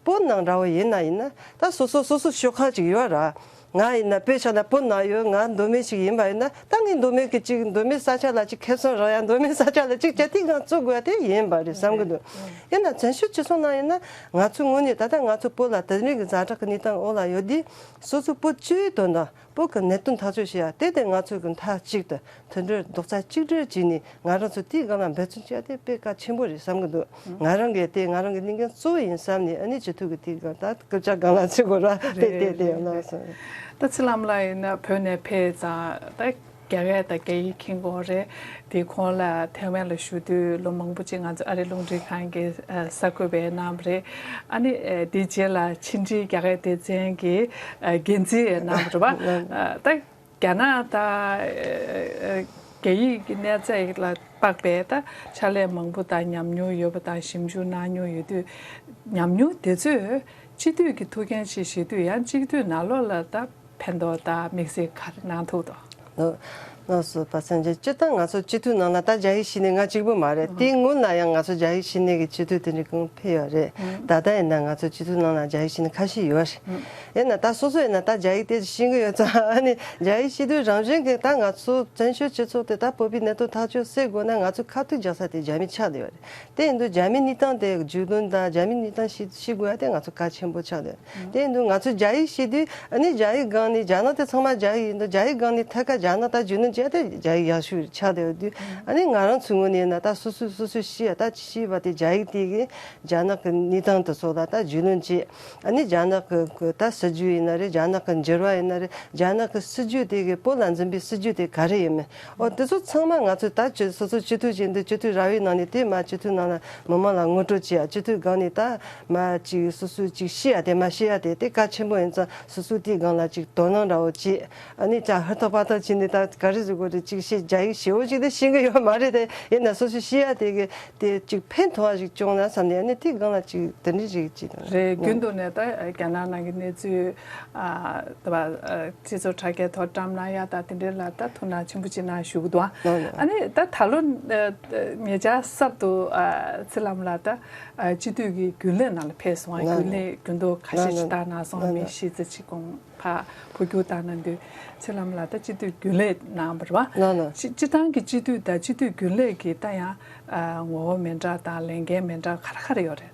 བོད་ནང་འདྲ་བོ་ཡིན་ན་ཡིན་ན་ད་སོ་སོ་སོ་སོ་ཤོག་ཁག་ཅིག་ཡོད་ར། ང་ཡིན་ན་དཔེ་བཞག་ན་བོད་ནང་ཡོད། ང་མདོ་སྨད་ཞིག་ཡིན་པ་ཡིན་ན། ད་ངས་མདོ་སྨད་ཀྱི་ཅིག་མདོ་སྨད་ས་ཆ་ལ་ཅིག་ཁེ་བཟང་རག་ཡ། མདོ་སྨད་ས་ཆ་ལ་ཅིག་བྱ་དེ་གང་བཙུགས་དགོས་ཡ་དེ་ཡིན་པ་རེད་བསམ་གི་འདུག་ཡིན་ན་བཙན་བྱོལ་སྤྱི་ཚོགས་ནང་ཡིན་ན། ང་ཚོའི་ངོས་ནས་ད་ལྟ་ང་ཚོ་བོད་ལ་དེ་རིང་གི་ཛ་དྲག་གི་གནས་སྟངས་འོག་ལ་ཡོད་དུས། སོ་སོ་བོད་སྤྱིའི་དོན་དང་བོད་ཀྱི་གནད་དོན་ཐག་གཅོད་བྱེད་ཡ་དེ། དེ་ང་ཚོ་གི་མཐའ་གཅིག་ཏུ་མཐུན་སྒྲིལ་རྡོག་རྩ་གཅིག་སྒྲིལ་བྱས་ནས། ང་རང་ཚོ་དེའི་སྒང་ལ་འབད་བརྩོན་བྱེད་ཡ་དེ་དཔེ་གལ་ཆེན་པོ་རེད་བསམ་གི་འདུག་ང་རང་གིས་དེ་ང་རང་གི་ལས་འགན་གཙོ་བོ་ཡིན་བསམ་ནས། ཨ་ནི་སྤྱི་འཐུས་ཀྱི་དེའི་སྒང་ད་སྐུ་ཕྱྭ་སྒང་ལ་ཚུད་དགོས་ར། དེ་རེད། དེ་དེ་རེད། ཡང་ལགས་སོ། ད་ཚེ་ལམ་ལགས་ཡིན་ན་བོད་ནས་ཕེབས་ཙང་ད་རྒྱ་སྐད་དང་རྒྱ་ཡིག་མཁྱེན་གྱི་ཡོད་རེད། དེ་ཁོང་ལ་ཐའེ་ཝན་ལ་བཞུགས་དུས་ལོ་མང་པོ་ཅིག་ང་ཚོ་ཨ་རི་རླུང་འཕྲིན་ཁང་གི་ཨ་གསར་འགོད་པ་གནང་བ་རེད། ཨ་ནི་ཨ་དེའི་རྗེས་ལ་ཕྱི་འབྲེལ་རྒྱ་སྐད་སྡེ་ཚན་གྱི་ཨ་འགན་འཛིན་གནང་བ་རེད་པ། ཨ་ད་རྒྱ་ནག་དང་ཨ་རྒྱ་ཡིག་གི་གནས་ཚད་ལ་དཔག་པའི་ད་ཕྱག་ལས་མང་པོ་དང་ཉམས་མྱོང་ཡོད་པ་དང་ཞིབ་འཇུག་གནང་མྱོང་ཡོད་དུས། ཉམས་མྱོང་དེ་ཚོས་སྤྱི་འཐུས་ཀྱི་ཐུགས་འགན་ཞིག་བཞེས་དུས། ཡང་སྤྱི་འཐུས་ནང་ལོགས་ལ་ད་ཕན་ཐོགས་དང་དམིགས་བསལ་ག་རེ་གནང་ཐུབ་དོ། ལགས་སོ། པ་སངས་རྒྱས། སྤྱིར་བཏང་ང་ཚོ་སྤྱི་འཐུས་ནང་ལ་ད་རྒྱ་ཡིག་ཤེས་ནི་ང་གཅིག་པུ་མ་རེད། དེའི་སྔོན་ལ་ཡང་ང་ཚོ་རྒྱ་ཡིག་ཤེས་ནི་གི་སྤྱི་འཐུས་དེ་འདྲ་གང་ཕེབས་ཡོད་རེད། ད་ལྟ་ཡིན་ན་ང་ཚོ་སྤྱི་འཐུས་ནང་ལ་རྒྱ་ཡིག་ཤེས་ནི་ཁ་ཤས་ཡོད་རེད། ཡིན་ན་ད་སོ་སོ་ཡིན་ན་ད་རྒྱ་ཡིག་དེ་ཤེས་ཀྱི་ཡོད་ཙང་། ཨ་ནི་རྒྱ་ཡིག་ཤེས་དུས་རང་བཞིན་གྱིས་ད་ང་ཚོ་བཙན་བྱོལ་སྤྱི་ཚོགས་དེ་ད་བོད་པའི་གནད་དོན་ཐག་གཅོད་སེལ་དགོས་ན། ང་ཚོ་ཁ་ཐུག་རྒྱག་ས་དེ་རྒྱ་མི་ཆགས་བསྡད་ཡོད་རེད། དེ་ཡིན་དུས་རྒྱ་མིའི་གནས་སྟངས་དེ་རྒྱུས་ལོན་དང་རྒྱ་མིའི་གནས་སྟངས་ཤེས་ཤེས་དགོས་ཡ་དེ་ང་ཚོ་གལ་ཆེན་པོ་ཆགས་བསྡད་ཡོད། དེ་ཡིན་དུས་ང་ཚོ་རྒྱ་ཡིག་ཤེས་དུས། ཨ་ནི་རྒྱ་ཡིག་སྒང་ནས། རྒྱ་ནག་དེ་ཚང་མ་རྒྱ་ཡིག་ཡིན་དུས། རྒྱ་ཡིག་སྒང་ནས་ཐད་ཀར་རྒྱ་ནག་དང་རྒྱུས་ལོན་བྱས་ཏེ་རྒྱ་ཡིག་ཡག་ཤོས་ཆགས་བསྡད་ཡོད་དུས། ཨ་ནི་ང་རང་ཚོའི་ངོས་ནས་ན་ད་སོ་སོས་སོ་སོས་ཤེས་ཡ་ད་ཅི་ཤེས་པ་དེ། རྒྱ་ཡིག་དེ་གི་རྒྱ་ནག་གི་གནས་སྟངས་དེ་ཚོ་ལ་ད་རྒྱུས་ལོན་བྱས། ཨ་ནི་རྒྱ་ནག་གི་གི་ད་སྲིད་ཇུས་ཡིན་ན་རེད། རྒྱ་ནག་གི་འགྱུར་བ་ཡིན་ན་རེད། རྒྱ་ནག་གི་སྲིད་ཇུས་དེ་གི་བོད་ལ་འཛིན་པའི་སྲིད་ཇུས་དེ་ག་རེ་ཡིན་མིན། འོ་དེ་ཚོ་ཚང་མ་ང་ཚོས་ད་ཅི་སོ་སོ་སྤྱི་འཐུས་བྱས་འདི་སྤྱི་འཐུས་ར་བའི་ནང་ནས་དེ་མ་སྤྱི་འཐུས་ནང་ལ་མི་མང་ལ་ངོ་སྤྲོད་བྱེད་ཡ། སྤྱི་འཐུས་སྒང་ནས་ད་མ་ཅིག་སོ་སོས་ཅིག་ཤེས་ཡ་དེ་མ་ཤེས་ཡ་དེ་དེ་གལ་ཆེན་པོ་ཡིན་ཙང་། སོ་སོས་དེའི་སྒང་ལ་ཅིག་དོ་སྣང་འདྲ་བོ་བྱེད། ཨ་ནི་ཅ་ཧུར་ཐག་པ་ཐག་བྱས་ནས་ད་ག་རེ་ཟེར་དགོས་རེད། ཅིག་ཤེས། རྒྱ་ཡིག་ཞེ་བོ་ཅིག་དེ་ཤེས་ཀྱི་ཡོད་མ་རེད་དེ། ཡིན་ན་སོ་སོས་ཤེས་ཡ་དེ་གི་དེ་ཅིག་ཕན་ཐོགས་པ་ཞིག་བྱུང་ན་བསམ་ནས། ཨ་ནི་དེའི་སྒང་ལ་ཅིག་དེ་འདྲ་ཞིག་ཅིག་དང་། རེད། རྒྱུན་དུ་ནས་ད་རྒྱ་ནག་ནང་གི་གནས་ཚུལ། ཨ་ད་བ་ཨ་སྤྱི་ཚོགས་དྲ་རྒྱའི་ཐོག་བཀྲམ་གནང་ཡ་ད་དེ་འདྲ་ལ་ད་ཐུགས་སྣང་ཆེན་པོ་ཅིག་གནང་བཞུགས་འདུག་ཨ་ལགས་ལགས། ཨ་ནི་ད་ད་ལོ་ཨ་ཉེ་ཆར་གསར་དུ་ཨ་ཚེ་ལམ་ལགས་ད་ཨ་སྤྱི་འཐུས་ཀྱི་རྒྱུན་ལས་ནང་ལ་ཕེབས་སོང་། ལགས་རྒྱུན་ལས་རྒྱུན་དུ་ཁ་ཤས་ལགས་ཅིག་ལགས་བཏང་གནང་སོང་། ལགས་མི་ལགས། ཤེས་ཚད་ཅིག་གོང་ཕ་འཕོ་འགྱུར་བཏང་གནང་དུས། ཚེ་ལམ་ལགས་ད་སྤྱི་འཐུས་རྒྱུན་ལས་གནང་བ་རེད་བ། ལགས་ལགས། སྤྱི་སྤྱི་བཏང་གི་སྤྱི་འཐུས་དང་སྤྱི་འཐུས་རྒྱུན་ལས་ཀྱི་ད་ཡང་ཨ་ངོ་བོ་མི་འདྲ་དང་ལས་འགན་མི་འདྲ་ག་རེ་ག་རེ་ཡོད་རེད།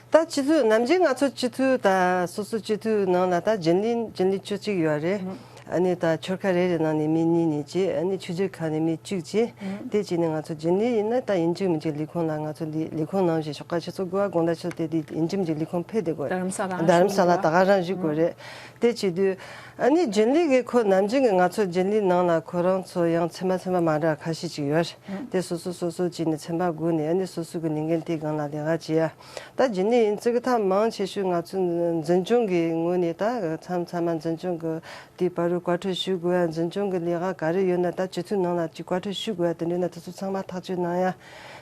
ད་སྤྱི་འཐུས་ནམ་རྒྱུན་ང་ཚོ་སྤྱི་འཐུས་ད་སོ་སོ་སྤྱི་འཐུས་ནང་ལ་ད་རྒྱུན་ལས་རྒྱུན་ལས་བཅུ་གཅིག་ཡོད་རེད། ཨ་ནི་ད་ཆོལ་ཁ་རེ་རེ་ནང་ནས་མི་གཉིས་གཉིས་བྱས། ཨ་ནི་ཆོས་བརྒྱུད་ཁག་ནས་མི་བཅུ་བྱས། དེ་བྱས་ནས་ང་ཚོ་རྒྱུན་ལས་ཡིན་ན་ད་ཡིན་གཅིག་མིན་གཅིག་ལས་ཁུངས་ལ་ང་ཚོ་འདི་ལས་ཁུངས་ནང་བཞིན་ཞོགས་ཀ་ཆུ་ཚོད་དགུ་པ་དགོང་དག་ཆུ་ཚོད་དེ་འདི་ཡིན་གཅིག་མིན་གཅིག་ལས་ཁུངས་ཕེབས་བསྡད་དགོས་རེད། རྡ་རམ་ས་ལ་ད་ག་རང་བཞུགས་དགོས་རེད། དེ་བྱེད་དུས་ཨ་ནི་རྒྱུན་ལས་ཀྱི་ཁོ་ནམ་རྒྱུན་གྱི་ང་ཚོ་རྒྱུན་ལས་ནང་ལ་ཁོ་རང་ཚོ་ཡང་ཚན་པ་ཚན་པ་མ་འདྲ་ཁ་ཤས་ཅིག་ཡོད་རེད། དེ་སོ་སོ་སོ་སོ་བྱས་ནས་ཚན་པ་བགོས་ནས། ཨ་ནི་སོ་སོ་གི་ལས་འགན་དེའི་སྒང་ལ་ལས་ཀ་བྱེད་ཡ། ད་རྒྱུན་ལས་ཡིན་ཙི་གི་ཐབས་མང་ཆེ་ཤོས་ང་ཚོ་འཛིན་སྐྱོང་གི་ངོས་ནས་ད་མཚམས་མཚམས་མ་འཛིན་སྐྱོང་གི་དེ་བར་དུ་བཀའ་འཁྲོལ་ཞུ་དགོས་ཡ། འཛིན་སྐྱོང་གི་ལས་ཀ་ག་རེ་ཡོད་ན་ད་སྤྱི་འཐུས་ནང་ལ་ཅིག་བཀའ་འཁྲོལ་ཞུ་དགོས་ཡ། དེ་འདྲ་ན་དེ་ཚོ་ཚང་མ་ཐག་གཅོད་གནང་ཡ།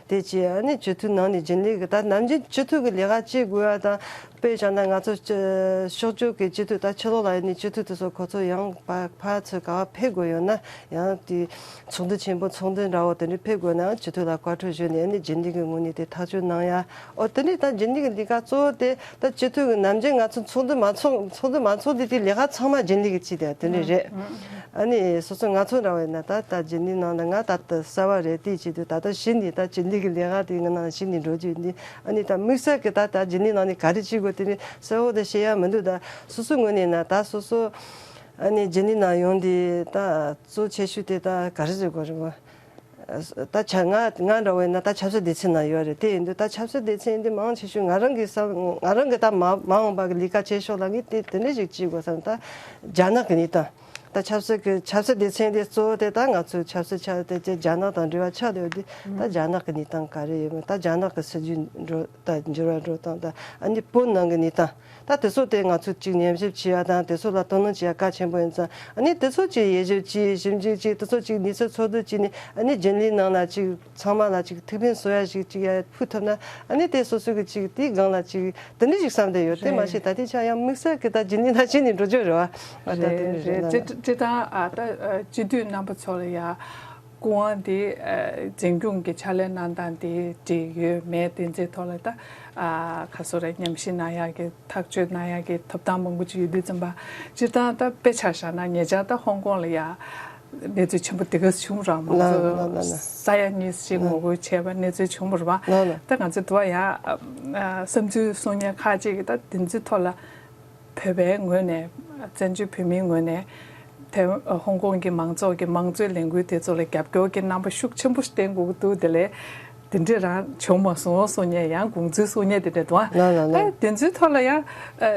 དེ་བྱས་ཨ་ནི་སྤྱི་འཐུས་ནང་ནས་རྒྱུན་ལས་ཀྱི་ད་ནམ་རྒྱུན་སྤྱི་འཐུས་ཀྱི་ལས་ཀ་བྱེད་དགོས་ཡ་དང་། དཔེ་བཞག་ན་ང་ཚོ་སྤྱི་ཕྱོགས་བསྐྱོད་ཀྱི་སྤྱི་འཐུས་ད་ཕྱི་ལོགས་ལ་ཡོད་ནི་སྤྱི་འཐུས་དེ་ཚོ་ཁོ་ཚོ་ཡང་ཕ་ཕར་ཚུར་ག་པར་ཕེབས་དགོས་ཡོད་ན། ཡང་དེ་ཚོགས་འདུ་ཆེན་པོ་ཚོགས་འདུ་འདྲ་བོ་དེ་འདྲ་ཕེབས་དགོས་ན་སྤྱི་འཐུས་ལ་བཀའ་འཁྲོལ་ཞུས་ནས་ཨ་ནི་རྒྱུན་ལས་ཀྱི་ངོས་ནས་དེ་ཐག་གཅོད་གནང་ཡ། ཨོ་དེ་ནས་ད་རྒྱུན་ལས་ཀྱི་ལས་ཀ་གཙོ་བོ་དེ་ད་སྤྱི་འཐུས་ཀྱི་ནམ་རྒྱུན་ང་ཚོ་ཚོགས་འདུ་མ་ཚོགས་ཚོགས་འདུ་མ་ཚོགས་དེ་དེ་ལས་ཀ་ཚང་མ་རྒྱུན་ལས་ཀྱི་བྱས་དེ་དེ་འདྲ་རེད། ཨ་ནི་སོ་སོ་ང་ཚོ་འདྲ་བ་ཡིན་ན་ད་ད་རྒྱུན་ལས་ནང་ལ་ང་ད་ད་གསར་བ་རེད། དེ་བྱེད་དུས་ད་ལྟ་གཞི་ནས་ད་རྒྱུན་ལས་ཀྱི་ལས་ཀ་དེ་ང་ནང་གཞི་ནས་འགྲོ་རྒྱུ་ཡིན་དུས། ཨ་ནི་ད་དམིགས་བསལ་གྱི་ད་ད་རྒྱུན་ལས་ནང་ནས་ག་རེ་བྱེད་དགོས་དེ་ནི་གསལ་བོ་ད་བཤད་ཡ་མི་འདུག་ད་སོ་སོ་ངོས་ནས་ན་ད་སོ་སོ་ཨ་ནི་རྒྱུན་ལས་ནང་ཡོང་དུས་ད་གཙོ་ཆེ་ཤོས་དེ་ད་ག་རེ་བྱེད་དགོས་རེད་གོ། ད་ཆ་ང་ང་འདྲ་བོ་ཡིན་ན་ད་ཆབ་སྲིད་སྡེ་ཚན་ནང་ཡོད་རེད། དེ་ཡིན་དུས་ད་ཆབ་སྲིད་སྡེ་ཚན་འདི་མང་ཆེ་ཤོས་ང་རང་གི་བསམ་ང་རང་གི་ད་མ་མ་འོངས་པ་གི་ལས་ཀ་བྱེད་ཕྱོགས་ལ་ངས་དེ་དེ་འདྲ་ཞིག་བྱེད་དགོས་བསམ། ད་རྒྱ་ནག་གི་གནས་སྟངས། ད་ཆབ་སྲིད་ཀྱི་ཆབ་སྲིད་སྡེ་ཚན་དེ་གཙོ་བོ་དེ་ད་ང་ཚོའི་ཆབ་སྲིད་ཆ་དེ་ཚོ་རྒྱ་ནག་དང་འབྲེལ་བ་ཆགས་བསྡད་ཡོད་དུས། ད་རྒྱ་ནག་གི་གནས་སྟངས་ག་རེ་ཡོད་མེད། ད་རྒྱ་ནག་གི་སྲིད་ཇུས་འགྲོ་ད་འགྱུར་བ་འགྲོ་སྟངས་དང་། ཨ་ནི་བོད་ནང་གི་གནས་སྟངས། ད་དེ་ཚོ་དེ་ང་ཚོས་ཅིག་ཉམས་ཞིབ་བྱེད་ཡ་དང་དེ་ཚོ་ལ་དོ་སྣང་བྱེད་ཡ་གལ་ཆེན་པོ་ཡིན་ཙང་། ཨ་ནི་དེ་ཚོ་ཅིག་དབྱེ་ཞིབ་བྱས། ཞིབ་འཇུག་བྱས། དེ་ཚོ་ཅིག་གནས་ཚུལ་འཚོལ་བསྡུ་བྱས་ནས། ཨ་ནི་རྒྱུན་ལས་ནང་ལ་ཅིག་ཚང་མ་ལ་ཅིག་ཐུགས་ཕན་གསོས་ཡ་ཞིག་ཅིག་ཡ་ཕུལ་ཐུབ་ན། ཨ་ནི་དེ་སོ་སོ་གི་ཅིག་དེའི་སྒང་ལ་ཅིག་དེ་འདྲ་ཞིག་བསམ་བསྡད་ཡོད། དེ་མ་རེད། ཤེས་ད་ལྟའི་ཆ་ཡང་དམིགས་བསལ་གྱི་ད་རྒྱུན་ལས་ནང་བྱས་ནས་འགྲོ་རྒྱུ་རེད་བ། ཨ་ད་དེ་རེད་འདྲ་རེད། རེད་ལ། སྤྱི་སྤྱི་བཏང་ཨ་ད་ཨ་སྤྱི་འཐུས་རྣམ་པ་ཚོ་ལ་ཡ། སྐུ་དབང་དེ་ཨ་འཛིན་སྐྱོང་གི་ཕྱག་ལས་གནང་སྟངས་དེ་འགྲིག་ཡོད་མེད་དེ་ཚོའི་ཐོག་ལ་ད་ཨ་ག་སོ་རེད། ཉམས་ཞིབ་གནང་ཡག་གི་ཐག་གཅོད་གནང་ཡག་གི་ཐོབ་ཐང་མང་པོ་ཅིག་ཡོད་དུས་ཙམ་པ་སྤྱིར་བཏང་ད་དཔེ་ཆ་བཞག་ན་ཉེ་ཆར་ད་ཧོང་ཀོང་ལ་ཡ་གནས་ཚུལ་ཆེན་པོ་དེ་ག་བྱུང་ར་མང་ལ་ལ་ལ་ཚོ་ལ། ས་ཡ་གཉིས་ཤིག་ལ། ངོ་རྒོལ་བྱས་པ་གནས་ཚུལ་བྱུང་བ་རེད་པ། ལ་ལ། ད་ང་ཚོ་དུ་བ་ཡ་ཨ་བསམ་ཚུལ་གསུང་མཁན་ཁག་ཅིག་གིས་ད་དེ་ཚོའི་ཐོག་ལ་བོད་པའི་ངོས་ནས་བཙན་བྱོལ་བོད་མིའི་ངོས་ནས་དེ་ཧོང་ཀོང་གི་མང་ཚོགས་ཀྱི་དམངས་གཙོའི་ལས་འགུལ་དེ་ཚོ་ལ་རྒྱབ་སྐྱོར་གྱི་རྣམ་པ་ཤུགས་ཆེན་པོ་བསྟན་དགོས་ཀྱི་འདུག་དེ་ལས་དེ་འདྲས་རང་བྱུང་མ་སོང་གསུང་མཁན་ཡང་དགོངས་ཚུལ་གསུང་མཁན་དེ་འདྲས་འདུག་ལ་ལ་ལ། ད་དེ་ཚོའི་ཐོག་ལ་ཡང་ཨ་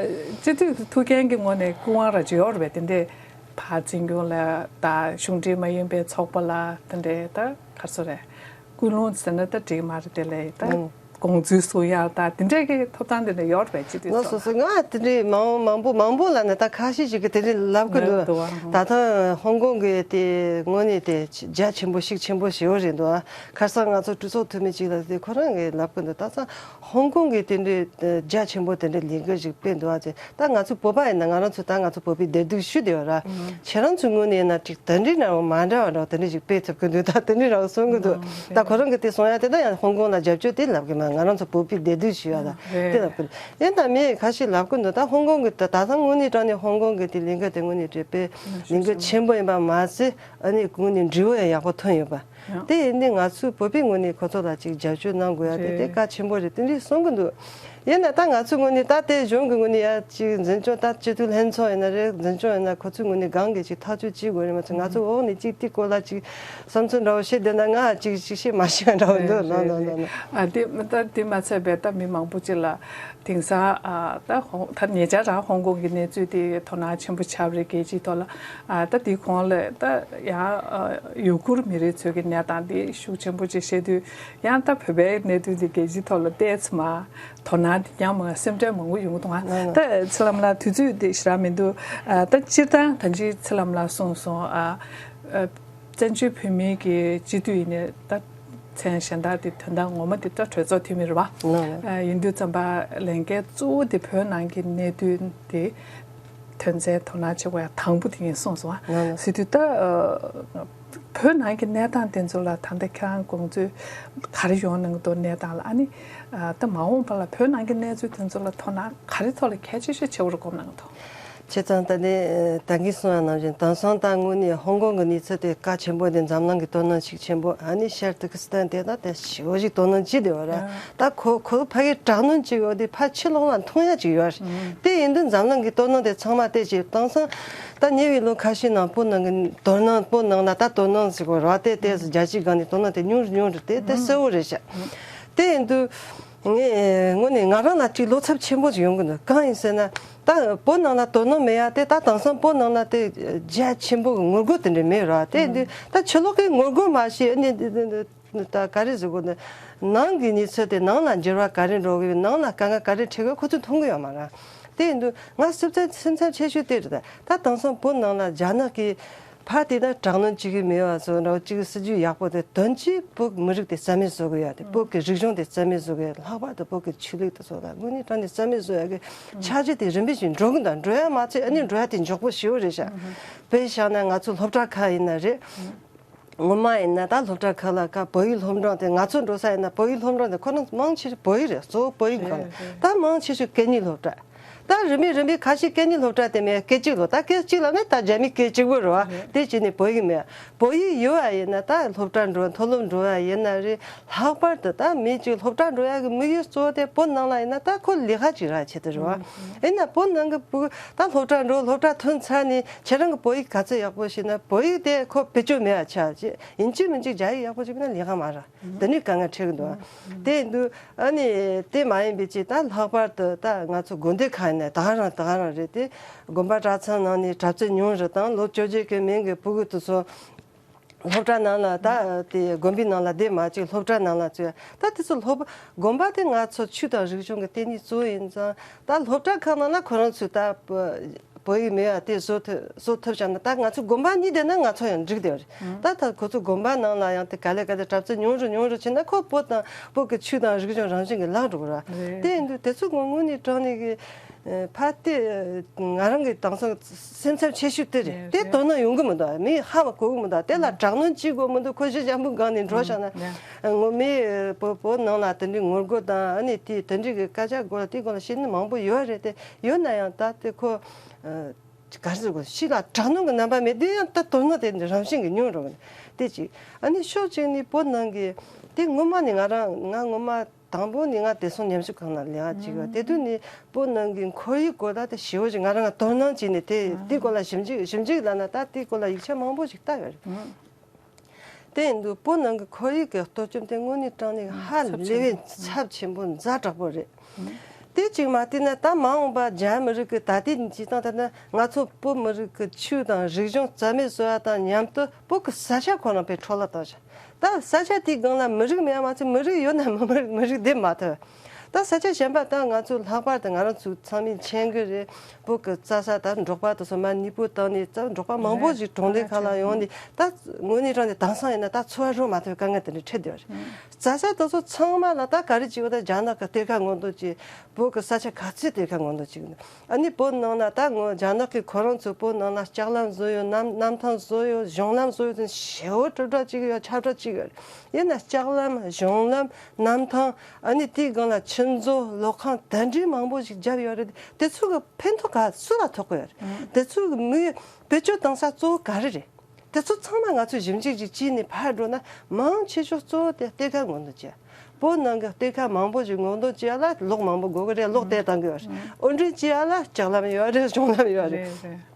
སྤྱི་འཐུས་ཐུགས་འགན་གྱི་ངོས་ནས་སྐུ་དབང་ར་ཅིག་ཡོད་རེད་པས། དེ་འདྲས་ཕར་འཛིན་སྐྱོང་ལ་ད་གཞུང་འབྲེལ་མ་ཡིན་པའི་ཚོགས་པ་ལ་དེ་འདྲས་ད་ག་རེ་ཟེར་རེད། སྐུལ་སློང་ཟེར་ན་ད་འགྲིག་མ་རེད། དེ་ལས་ད་ཨང་། དགོངས་ཚུལ་གསུང་ཡག་ད་དེ་འདྲས་ཀྱི་ཐོབ་ཐང་དེ་འདྲ་ཡོད་རེད་པས། སྤྱི་འཐུས་ལ་སོ་ཚོ། སོ་ང་དེ་འདྲས་མང་མང་པོ་མང་པོ་ལ་ནི་ད་ཁ་ཤས་ཤིག་གིས་དེ་འདྲས་ལབ་གི་འདུག་ལབ་འདུག་ཨང་། ད་ཐེངས་ཧོང་ཀོང་གི་དེ་དངོས་གནས་དེ་རྒྱ་ཆེན་པོ་ཤུགས་ཆེན་པོ་ཞེ་པོ་རེད་འདུག་ཨ། ཁ་སང་ང་ཚོ་གྲོས་ཚོགས་འཐུས་མི་གཅིག་ལ་དེ་ཁོ་རང་གིས་ལབ་གི་འདུག་ད་ཐེངས་ཧོང་ཀོང་གི་དེ་འདྲས་རྒྱ་ཆེན་པོ་དེ་འདྲས་ལས་འགུལ་ཞིག་སྤེལ་འདུག་ཨ། ཅེ་ད་ང་ཚོ་བོད་པ་ཡིན་ན་ང་རང་ཚོ་ད་ང་ཚོ་བོད་པའི་བདེ་སྡུག་ཞུ་བསྡད་ཡོད་ར། ཨང་། ཁྱེད་རང་ཚོའི་ངོས་ནས་ཡིན་ན་ཅིག་དེ་འདྲའི་འདྲ་བོ་མ་འདྲ་བ་འདྲ་བོ་དེ་འདྲ་ཞིག་སྤེལ་ཐུབ་ཀྱི་འདུག་ད་དེ་འདྲའི་ར་བ་གསུང་གི་འདུག་ཨང་། ད་ཁོ་རང་གིས་དེ་གསུང་ཡ་དེ་ད་ཡང་ཧོང་ཀོང་ལ་རྒྱབ་སྐྱོར་དེ་ལབ་གི་མ། ང་རང་ཚོ་བོད་པའི་བདེ་སྡུག་ཞུ་ཡ་ད་ཨང་། དེ་རེད། ལབ་གི་འདུག་ཡིན་ད་མི་ཁ་ཤས་ལབ་གི་འདུག་ད་ཧོང་ཀོང་གི་ད་ད་ཐེངས་དངོས་གནས་དྲང་གནས་ཧོང་ཀོང་གི་དེ་ལས་འགུལ་དེ་དངོས་གནས་རེད་པས། ལས་འགུལ་ཆེན་པོ་ཡིན་པ་མ་ཟད་ཨ་ནི་དངོས་གནས་འབྲས་བུ་ཡང་ཡག་པོ་ཐོན་ཡོད་པ། ཡང་། དེ་ཡིན་དུས་ང་ཚོས་བོད་པའི་ངོས་ནས་ཁོ་ཚོ་ལ་ཅིག་རྒྱབ་སྐྱོར་གནང་དགོས་ཡ་དེ་དེ་རེད། གལ་ཆེན་པོ་རེད། དེ་འདྲས་གསུང་གི་འདུག་ཡིན་ན་ད་ང་ཚོའི་ངོས་ནས་ད་དེ་གཞུང་གི་ངོས་ནས་ཡ་ཅིག་འཛིན་སྐྱོང་ད་སྤྱི་འཐུས་ལྷན་ཚོགས་ཡིན་ན་རེད། འཛིན་སྐྱོང་ཡིན་ན་ཁོ་ཚོའི་ངོས་ནས་གང་གི་ཅིག་ཐག་གཅོད་བྱེད་དགོས་རེད། མ་ཚད་ང་ཚོ་འོག་ནས་ཅིག་དེའི་སྐོར་ལ་ཅིག་བསམ་ཚུལ་འདྲ་བོ་བཤད་བསྡད་ན་ང་ཅིག་ཅིག་བཤད་མ་ཤེས་འདྲ་བོ་འདུག་རེད་ལ་ལ་རེད་ལ་རེད། ལ། ཨ་དེ་མི་ད་དེ་མ་ཚད་པའི་ད་མི་མང་པོ་ཅིག་ལ་དེང་སང་ཨ་ད་ཧོང་ད་ཉེ་ཆར་རང་ཧོང་ཀོང་གི་གནས་ཚུལ་དེ་དོ་སྣང་ཆེན་པོ་ཆགས་པ་རེད། རྒྱལ་སྤྱིའི་ཐོག་ལ། ཨ་ད་དེའི་གོང་ལ་ད་ཡང་ཨ་ཡུ་གུར་མི་རིགས་ཚོའི་གི་གནས་སྟངས་དེ་ཤུགས་ཆེན་པོ་ཅིག་བཤད་དུས་ཡང་ད་བོད་པའི་གནད་དོན་དེ་རྒྱལ་སྤྱིའི་ཐོག་ལ་བལྟས་ཚེ་མ་དོ་སྣང་དེ་ཡང་མང་སེམས་ཁྲལ་མང་པོ་ཡོང་གི་འདུག་ཨ་ལ་ལ། ད་ཚེ་ལམ་ལ་དུས་ཚོད་དེ་ཞེ་དྲག་མི་འདུག་ཨ་ད་སྤྱིར་བཏང་ད་ཅི་ཚེ་ལམ་ལ་གསུངས་སོང་། ཨ་ཨ་བཙན་བྱོལ་བོད་མིའི་གི་སྤྱི་འཐུས་ཡིན་ནའི་ད་མཚན་གཞན་དག་དེ་དོན་དག་ངོ་མ་དེ་ད་གྲོས་ཚོགས་འཐུས་མི་རེད་པ། ལ་ལ། ཨ་ཡིན་དུས་ཙམ་པ་ལས་འགན་གཙོ་བོ་དེ་བོད་ནང་གི་གནད་དོན་དེ་དོན་ཚན་དོ་སྣང་བྱེད་དགོས་ཡ་དང་པོ་དེ་ཡིན་གསུངས་སོང་། ལ་ལ། ཟེར་དུས་ད་ཨ་བོད་ནང་གི་གནས་སྟངས་དེ་ཚོ་ལ་ད་ལྟ་ཁྱེད་རང་དགོངས་ཚུལ་ག་རེ་ཡོང་གནང་གི་འདུག་གནས་སྟངས་ལ། ཨ་ནི་ཨ་ད་མ་འོངས་པ་ལ་བོད་ནང་གི་གནས་ཚུལ་དེ་ཚོ་ལ་དོ་སྣང་ག་རེ་ཐོག་ལ་གལ་ཆེ་ཤོས་ཆེ་བོར་སྒོམ་གནང་གི་འདུག་བྱས་ཙང་ད་ནི་ད་གིན་གསུངས་པ་ནང་བཞིན་དེང་སང་ད་དངོས་གནས་ཧོང་ཀོང་གི་གནས་ཚུལ་དེ་གལ་ཆེན་པོ་དེ་འཛམ་གླིང་གི་དོ་སྣང་ཤུགས་ཆེན་པོ། ཨ་ནི་ཤར་ཏུར་ཀི་སི་ཐན་དེ་ད་དེ་ཞེ་པོ་ཞིག་དོ་སྣང་བྱེད་བསྡད་ཡོད་རེད། ཡང་། ད་ཁོ་ཁོ་ཕ་གིར་དྲག་གནོན་བྱེད་ཡོད་དེ་ཕ་ཕྱི་ལོགས་ལ་མཐོང་ཡ་ཅིག་ཡོད་རེད། ཨང་། དེ་ཡིན་དུས་འཛམ་གླིང་གི་དོ་སྣང་དེ་ཚང་མ་བལྟས་ཤིག་དེང་སང་ད་ཉེ་བའི་ལོ་ཁ་ཤས་ནང་བོད་ནང་གི་དོ་སྣང་བོད་ནང་ལ་ད་དོ་སྣང་ཟེར་དགོས་རེད་པ། དེ་དེ་རྒྱལ་སྤྱིའི་སྒང་ནས་དོ་སྣང་དེ་ཉུང་རུ་ཉུང་རུ་དེ་དེ་གསལ་བོ་རེད་ཤག་དེ་ཡིན་དུས། ངས་དངོས་གནས་ང་རང་ལ་ཅིག་བློ་འཚབ་ཆེན་པོ་ཞིག་ཡོང་གི་འདུག་གང་ཡིན་ཟེར་ན། ད་བོད་ནང་ལ་དོ་སྣང་མེད་ཡ་དེ་ད་དེང་སང་བོད་ནང་ལ་དེ་རྒྱ་ཆེན་པོ་གི་ངོ་རྒོལ་དེ་འདྲ་མེད་ར། དེ་འདི་ད་ཕྱི་ལོགས་ཀྱི་ངོ་རྒོལ་མ་བྱེད་ཨ་ནི་ད་ག་རེ་ཟེར་དགོས་འདུག་ནང་གི་གནས་ཚུལ་དེ་ནང་ལ་འགྱུར་བ་ག་རེ་འགྲོ་གི་ཡོད། ནང་ལ་དཀའ་ངལ་ག་རེ་འཕྲད་གི་ཡོད་ཁོ་ཚོས་མཐོང་གི་ཡོད་མ་རེད། དེ་ཡིན་དུས་ང་སེམས་ཚབ་སེམས་འཚབ་ཆེ་ཤོས་དེ་རེད། ད་དེང་སང་བོད་ནང་ལ་རྒྱ་ནག་གི་ཕར་དེ་ད་དྲག་གནོན་བྱེད་ཀྱི་མེད་པ་བཟོ་འདྲ་བོ་གཅིག་སྲིད་ཇུས་ཡག་པོ་དེ་དོན་གཅིག་བོད་མི་རིགས་དེ་རྩ་མེད་བཟོ་གི་ཡོད་དེ། བོད་ཀྱི་རིག་གཞུང་དེ་རྩ་མེད་བཟོ་གི་ཡོད། ལྷག་པར་དུ་བོད་ཀྱི་ཆོས་ལུགས་དེ་ཚོ་ལ་དངོས་གནས་དྲང་གནས་རྩ་མེད་བཟོ་ཡག་གི་འཆར་གཞི་དེ་རིམ་པས་ཅིག་འགྲོ་གི་འདུག་འགྲོ་ཡ་མ་ཚད་ཨ་ནི་འགྲོ་ཡ་དེ་མགྱོགས་པོ་ཞེ་པོ་རེད་ཤག་དཔེ་བཞག་ན་ང་ཚོ་སློབ་གྲྭ་ཁག་ཡིན་ན་རེད། ངོ་མ་ཡིན་ན་ད་སློབ་གྲྭ་ཁག་ལ་ཁ་བོད་ཡིག་སློབ་འབྲིང་དེ་ང་ཚོ་འགྲོ་ས་ཡིན་ན་བོད་ཡིག་སློབ་འབྲིང་དེ་ཁོ་རང་མང་ཆེ་ཤོས་བོད་ཡིག་རེད། གཙོ་བོ་བོད་ཡིག་གང་ལ་རེད་རེད། ད་མང་ཆེ་ཤོས་སྐད་གཉིས་སློབ་གྲྭ། ད་རིམ་པས་རིམ་པས་ཁ་ཤས་སྐད་གཉིས་སློབ་གྲྭ་དེ་མེད་སྐད་གཅིག་སློབ། ད་སྐད་གཅིག་ལ་ནི་ད་རྒྱ་མི་སྐད་གཅིག་པོ་རེད་བ། རེད། དེ་བྱས་ནས་བོད་ཡིག་མེད། བོད་ཡིག་ཡོད་ཨ་ཡིན་ན་ད་སློབ་གྲྭ་འགྲོ་མཐོ་སློབ་འགྲོ་ཨ་ཡིན་ན་རེད། ལྷག་པར་དུ་ད་མི་གཅིག་སློབ་གྲྭ་འགྲོ་ཡ་གི་དམིགས་ཡུལ་གཙོ་བོ་དེ་བོད་ནང་ལ་ཡིན་ན་ད་ཁོ་ལས་ཀ་ཅིག་རག་ཆེད་དུ་རེད་བ། ཡིན་ན་བོད་ནང་གི་བུ་ད་སློབ་གྲྭ་འགྲོ་སློབ་གྲྭ་ཐོན་ཚར་ནས་ཁྱེད་རང་གི་བོད་ཡིག་ག་ཚོད་ཡག་པོ་ཤེས་ན་བོད་ཡིག་དེ་ཁོ་བེད་སྤྱོད་མེད་པ་ཆགས་ཅེས་ཡིན་གཅིག་མིན་གཅིག་རྒྱ་ཡིག་ཡག་པོ་ཤེས་ན་ལས་ཀ་མ་རག་དེ་ནས་དཀའ་ངལ་འཕྲད་གི་འདུག་དེ་འདུག་ཨ་ནི་དེ་མ་ཡིན་པའི་ཅིག་ད་ལྷག་པར་དུ་ད་ང་ཚོ་དགོན་སྡེ་ཁག་ནས་ད་ག་རང་ད་ག་རང་རེད་དེ། དགོན་པ་གྲྭ་ཚང་ནང་ནས་གྲྭ་བཙུན་ཉུང་རུ་དང་ལོ་བཅོ་བརྒྱད་ཀྱི་མིང་གི་ཕྲུ་གུ་དེ་ཚོ་སློབ་གྲྭ་ནང་ལ་ད་དེ་དགོན་པའི་ནང་ལ་བསྡད་མ་བཅུག་སློབ་གྲྭ་ནང་ལ་བཙུགས་ད་དེ་ཚོ་སློབ་དགོན་པ་དེ་ང་ཚོ་ཆོས་དང་རིག་གཞུང་གི་ལྟེ་གནས་གཙོ་བོ་ཡིན་ཙང་ད་སློབ་གྲྭ་ཁག་ནང་ལ་ཁོ་རང་ཚོས་ད། བོད་ཡིག་མེད་པ་དེ་བཟོ་ཐུབ་བཟོ་ཐུབ་བྱུང་ན་ད་ང་ཚོ་དགོན་པ་གཉིས་བསྡད་ན་ང་ཚོ་ཡང་འགྲིག་བསྡད་པ་རེད། ད་ད་ཁོ་ཚོ་དགོན་པ་ནང་ལ་ཡང་དེ་ག་ལེ་ག་ལེ་གྲྭ་བཙུན་ཉུང་རུ་ཉུང་རུ་ཕྱིན་ན་ཁོ་བོད་དང་བོད་ཀྱི་ཆོས་དང་རིག་གཞུང་རང་བཞིན་གྱི་བརླག་འགྲོ་གི་རེད། རེད། དེ་ཡིན་དུས་དེ་ཚོ་དངོས་གནས་དྲང་གནས་ཀྱི་ ཕ་དེ་ང་རང་གི་དེང་སང་སེམས་འཚབ་ཆེ་ཤོས་དེ་རེད། དེ་དོ་སྣང་ཡོང་གི་མི་འདུག་མི་ཧ་མ་གོ་གི་མི་འདུག་དེ་ལ་དྲག་གནོན་བྱེད་དགོས་མི་འདུག་ཁོ་གཞི་འཇམ་པོའི་སྒང་ནས་འགྲོ་བཞག་ན། ངོ་མའི་བོད་བོད་ནང་ལ་དེ་འདྲའི་ངོ་རྒོལ་དང་ཨ་ནི་དེ་དེ་འདྲའི་གི་སྐད་ཆ་སྐོར་ལ་དེའི་སྐོར་ལ་བཤད་ནི་མང་པོ་ཡོད་རེད། དེ་ཡོད་ན་ཡང་ད་དེ་ཁོ་ག་རེ་ཟེར་དགོས། ཕྱི་ལ་དྲག་གནོན་གི་རྣམ་པ་མེད་དུས་ཡང་ད་དོ་སྣང་དེ་རང་བཞིན་གྱི་ཉུང་འགྲོ་གི་རེད། དེ་གཅིག་ཨ་ནི་ཕྱོགས་གཅིག་ནས་བོད་ནང་གི་དེ་སྔོན་མ་ནས་ང་རང་ང་ངོ་མ། དང་པོ་ནི་ང་བདེ་སྲུང་ཉམས་ཞིབ་ཁང་ནང་ལས་ཀ་བྱེད་ཀྱི་ཡོད། དེ་དུས་ནི་བོད་ནང་གི་ཁོར་ཡུག་སྐོར་ད་དེ་ཞེ་པོ་ཞིག་ང་རང་ང་དོ་སྣང་བྱས་ནས་དེ་དེ་སྐོར་ལ་ཞིབ་འཇུག་ཞིབ་འཇུག་ལབ་ན་ད་དེ་སྐོར་ལ་ཡིག་ཆ་མང་པོ་ཞིག་བལྟས་ཡོད་རེད། དེ་ཡིན་དུས་བོད་ནང་གི་ཁོར་ཡུག་གི་གཏོར་བཅོམ་དེ་དངོས་གནས་དྲང་གནས་ཧ་ལས་པའི་ཚབས་ཆེན་པོ་ཛ་དྲག་པོ་རེད། དེ་གཅིག་མ་བལྟས་ན་ད་མ་འོངས་པ་རྒྱ་མི་རིགས་ཀྱི་ད་ལྟའི་སྤྱིར་བཏང་ད་ལྟ་ང་ཚོ་བོད་མི་རིགས་ཀྱི་ཆོས་དང་རིག་གཞུང་རྩ་མེད་བཟོ་བ་དང་མཉམ་དུ་བོད་ཀྱི་ས་ཆ་ཁོ་རང་དཔེ་འཕྲོ་བརླག་བཏང་ཤག་ད་ས་ཆ་དེའི་སྒང་ལ་མི་རིགས་མེད་པ་མ་ཚད་མི་རིགས་ཡོད་ན་མི་མི་རིགས་མི་རིགས་བསྡད་མ་ཐུབ། ད་ས་ཆ་གཞན་པ་ད་ང་ཚོ་ལྷག་པར་དུ་ང་རང་ཚོ་ཚང་མས་མཁྱེན་གྱི་རེད། བོད་ཀྱི་རྩྭ་ས་ད་འབྲོག་པ་དེ་ཚོ་མར་གནས་སྤོ་བཏང་ནས་ད་འབྲོག་པ་མང་པོ་ཞིག་གྲོང་སྡེ་ཁག་ལ་ཡོང་ནས་ད་དངོས་གནས་དྲང་ནས་དེང་སང་ཡིན་ན་ད་འཚོ་བ་རོལ་མ་ཐུབ་པའི་དཀའ་ངལ་དེ་འདྲ་འཕྲད་བསྡད་པ་རེད། རྩྭ་ས་དེ་ཚོ་ཚང་མ་ལ་ད་ག་རེ་བྱེད་དགོས། ད་རྒྱ་ནག་གི་གཏེར་ཁ་སྔོག་འདོན་བྱེད། བོད་ཀྱི་ས་ཆ་ག་ཚོད་གཏེར་ཁ་སྔོག་འདོན་བྱེད་ཀྱི་འདུག་ཨ་ནི་བོད་ནང་ན་ད་ངོ་རྒྱ་ནག་གིས་ཁོ་རང་ཚོ་བོད་ནང་ན་ལྕགས་ལམ་བཟོ་ཡོད། གནམ་གནམ་ཐང་བཟོ་ཡོད། གཞུང་ལམ་བཟོ་ཡོད་ཟེར་ཞེ་པོ་གྲུབ་གྲབས་བྱེད་ཀྱི་ཡོད། ཁྱབ་བསྒྲགས་བྱེད་ཀྱི་ཡོད། ཡིན་ན་ལྕགས་ལམ། གཞུང་ལམ། གནམ་ཐང་། ཨ་ནི་དེའི་སྒང་ལ་ཆུ་མཛོད། གློག་ཁང་། དེ་འདྲའི་མང་པོ་ཞིག་བརྒྱབ་ཡོད་རེད། དེ་ཚོ་གི་ཕན་ཐོགས་ག་སུ་ལ་ཐོགས་ཀྱི་ཡོད་རེད། དེ་ཚོ་གི་མི་བེད་སྤྱོད་བཏང་ས་གཙོ་བོ་ག་རེ་རེད། དེ་ཚོ་ཚང་མ་ང་ཚོས་ཞིབ་འཇུག་ཅིག་བྱས་ནས་ཕར་འགྲོ་ན་མང་ཆེ་ཤོས་གཙོ་བོ་དེ་གཏེར་ཁ་སྔོག་འདོན་བྱས། བོད་ནང་གི་གཏེར་ཁ་མང་པོ་ཞིག་སྔོག་འདོན་བྱེད་ཡ་ལ་གློག་མང་པོ་དགོས་ཀྱི་རེད། གློག་དེ་བཏང་གི་ཡོད་རེད། དབོར་འདྲེན་བྱེད་ཡ་ལ་ལྕགས་ལམ་ཡོད་རེད། གཞུང་ལམ་ཡོད་རེད། རེད་རེད།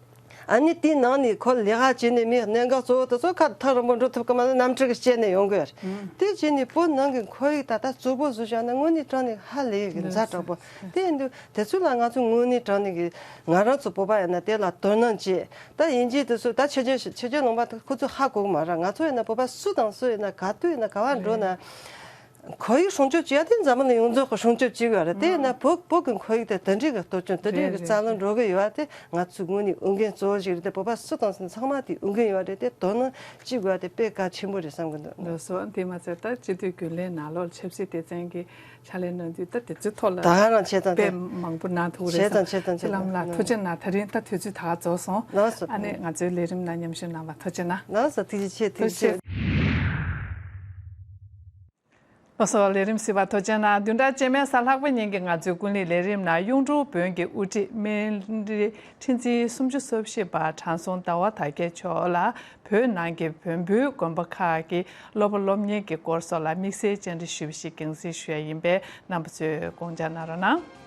ཨ་ནི་དེའི་ནང་ནས་ཁོ་ལས་ཀ་བྱས་ནས་མི་གནད་འགག་གཙོ་བོ་དེ་ཚོ་ཁ་ཐག་རིང་པོ་འགྲོ་ཐུབ་ཀྱི་མ་རེད། གནམ་གྲུ་གིས་བསྐྱལ་ནས་ཡོང་གི་ཡོད་རེད། དེ་བྱས་ནས་བོད་ནང་གི་ཁོར་ཡུག་ད་ལྟ་བཙོག་པོ་བཟོས་བཞག་ན་དངོས་གནས་དྲང་གནས་ཧ་ལས་ཡོད་གི་ཛ་དྲག་པོ། དེ་ཡིན་དུས་དེ་ཚོ་ལ་ང་ཚོ་དངོས་གནས་དྲང་གནས་ཀྱི་ང་རང་ཚོ་བོད་པ་ཡིན་ན་དེ་ལ་དོ་སྣང་བྱེད། ད་དབྱིན་ཇི་དེ་ཚོ་ད་ཕྱི་རྒྱལ་ཕྱི་རྒྱལ་ལུང་པ་དེ་ཁོ་ཚོས་ཧ་གོ་གི་མ་རེད། ང་ཚོ་ཡིན་ན་བོད་པ་སུ་དང་སུ་ཡིན་ན་ག་དུས་ཡིན་ན་ག་བར་འགྲོ་ན། ཁོར་ཡུག་སྲུང་སྐྱོབ་བྱེད་ཡ་དེ་འཛམ་གླིང་ཡོངས་རྫོགས་ཀྱི་སྲུང་སྐྱོབ་བྱེད་དགོས་རེད། དེ་ཡིན་ན་བོད་བོད་ཀྱི་ཁོར་ཡུག་དེ་དེ་འདྲའི་གི་གཏོར་སྐྱོན་དེ་འདྲའི་གི་རྩ་ལམ་འགྲོ་གི་ཡོད་པ་དེ་ང་ཚོའི་དངོས་གནས་འོས་འགན་གཙོ་བོ་ཞིག་རེད། དེ་བོད་པ་སུ་དང་སུ་ཚང་མ་དེ་འོས་འགན་ཡོད་རེད། དེ་དོ་སྣང་བྱེད་དགོས་པ་དེ་དཔེ་གལ་ཆེན་པོ་རེད་བསམ་གི་འདུག་ལགས་སོ། དེ་མ་ཚད་ད་སྤྱི་འཐུས་རྒྱུན་ལས་ནང་ལོགས་ཆབ་སྲིད་སྡེ་ཚན་གྱི་ཕྱག་ལས་གནང་དུས་ད་དེ་ཚོའི་ཐོག་ལ་ད་ག་རང་བྱེད་སྟངས་དཔེ་དེ་མང་པོ་གནང་ཐུབ་ཀྱི་རེད། བྱེད་སྟངས་བྱེད་སྟངས་ཚེ་ལམ་ལགས་ཐུགས་རྗེ་གནང་། ད་རིང་ད་དུས་ཚོད་ད་ག་རྫོགས་སོང་། ལགས་སོ། ཨ་ནི་ང་ཚོའི་ལས་རིམ་ནང་མཉམ་ཞུགས་གནང་བ་ཐུགས་རྗེ་གནང་། ལགས་སོ། ཐུགས་རྗེ་ཆེ། ཐུགས་རྗེ་ཆེ། ལགས་སོ། ལས་རིམ་གཟིགས་པར་ཐུགས་རྗེ་གནང་། བདུན་ཕྲག་རྗེས་མའི་གཟའ་ལྷག་པའི་ཉིན་གྱི་ང་ཚོའི་ཀུན་གླེང་ལས་རིམ་ནང་གཡུང་དྲུང་བོན་གྱི་དབུ་ཁྲིད་སྨན་རི་ཁྲི་འཛིན་སུམ་ཅུ་སོ་བཞི་པ་དྲང་སྲོང་ཟླ་བ་དར་རྒྱས་མཆོག་ལ་བོད་ནང་གི་བོན་པོའི་དགོན་པ་ཁག་གི་སློབ་པ་སློབ་གཉེར་གྱི་སྐོར་སོགས་ལ་དམིགས་བསལ་བཅར་འདྲི་ཞུས་པ་ཞིག་རྒྱང་སྲིང་ཞུ་ཡ་ཡིན་པས་རྣམ་པ་ཚོས་དགོངས་འཇགས་གནང་རོགས་གནང་།